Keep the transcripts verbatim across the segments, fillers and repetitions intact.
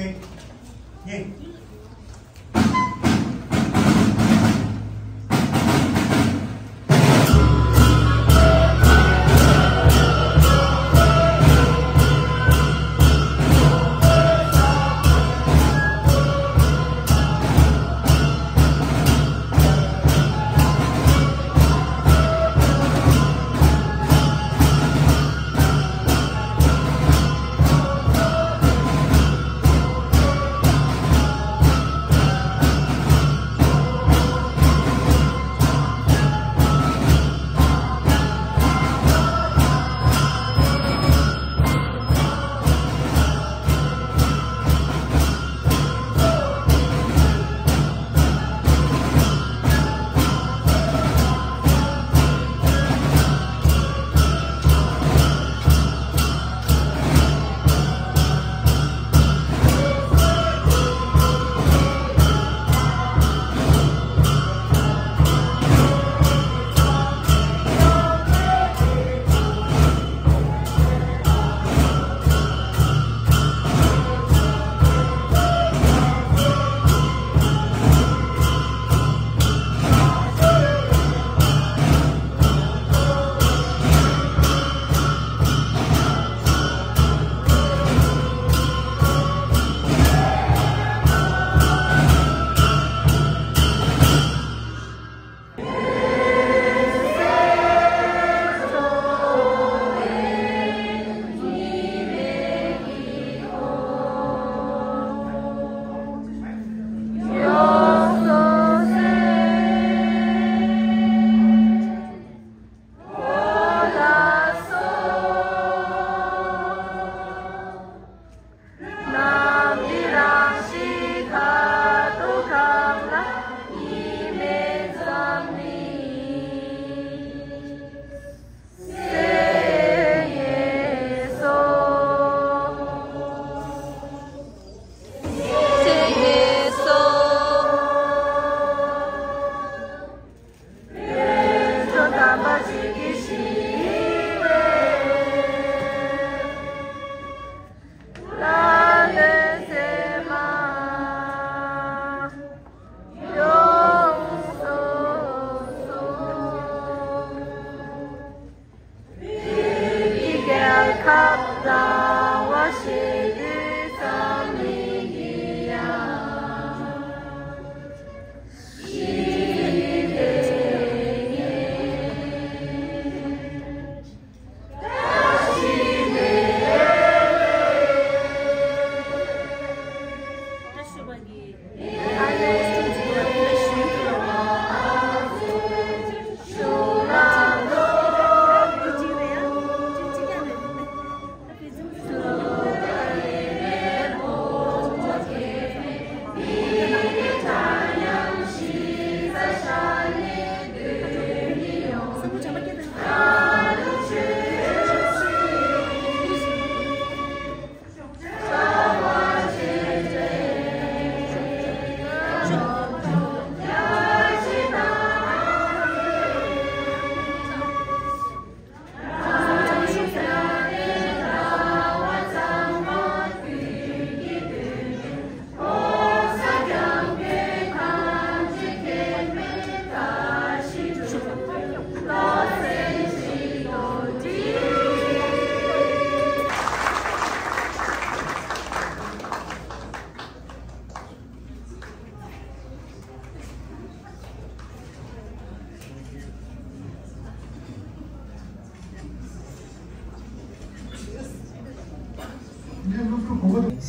གཉིས།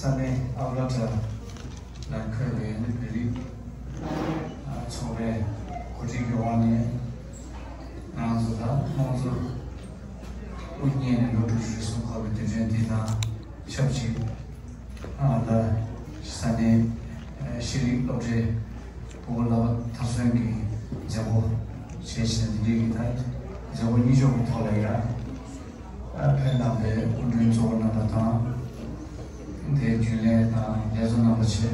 ས་གནས་ཨ་བ་ལ་ཏྲ་ལ་འཁོད་པའི་བོད་རིགས་ཚོགས་པའི་གོ་སྒྲིག་གི་འོག་ནས་ང་ཚོ་ད་དམངས་གཙོ་དབུ་བརྙེས་ནས་ལོ་དྲུག་ཅུ་རེ་ཟུང་འཁོར་བའི་དུས་དྲན་འདི་དང་ཆབས་ཅིག་ཨ་ལ། ས་གནས་ཤེས་རིག་སློབ་གྲྭའི་བོད་བསླབ་པ་མཐར་སོན་གྱི་མཛད་སྒོ་བྱས་ཤིང་། འདི་འདྲའི་གི་ད་མཛད་སྒོ་གཉིས་ཆོག་གི་ཐོག་ལ་ཡ་ཕེབས་གནང་བའི་སྐུ་མགྲོན་གཙོ་བོ་རྣམ་པ་དང་། དེའི་རྒྱུན་ལས་དང་ལས་བཟོ་རྣམ་པ་བཅས།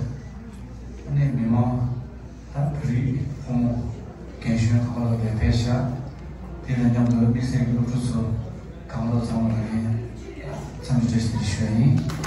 ཨ་ནི་མི་མང་། ད་བོད་རིགས་ཕོ་མོ་རྒན་གཞོན་གང་ལ་ལས་ཕེབས་ཤག་དེ་དང་མཉམ་དུ་དམིགས་བསལ་གྱི་སློབ་ཕྲུག་ཚོ་གང་ལ་ཚང་མ་ལ་ངས་འཚམས་འདྲི་བཀྲ་ཤིས་བདེ་ལེགས་ཞུ་ཡ་ཡིན།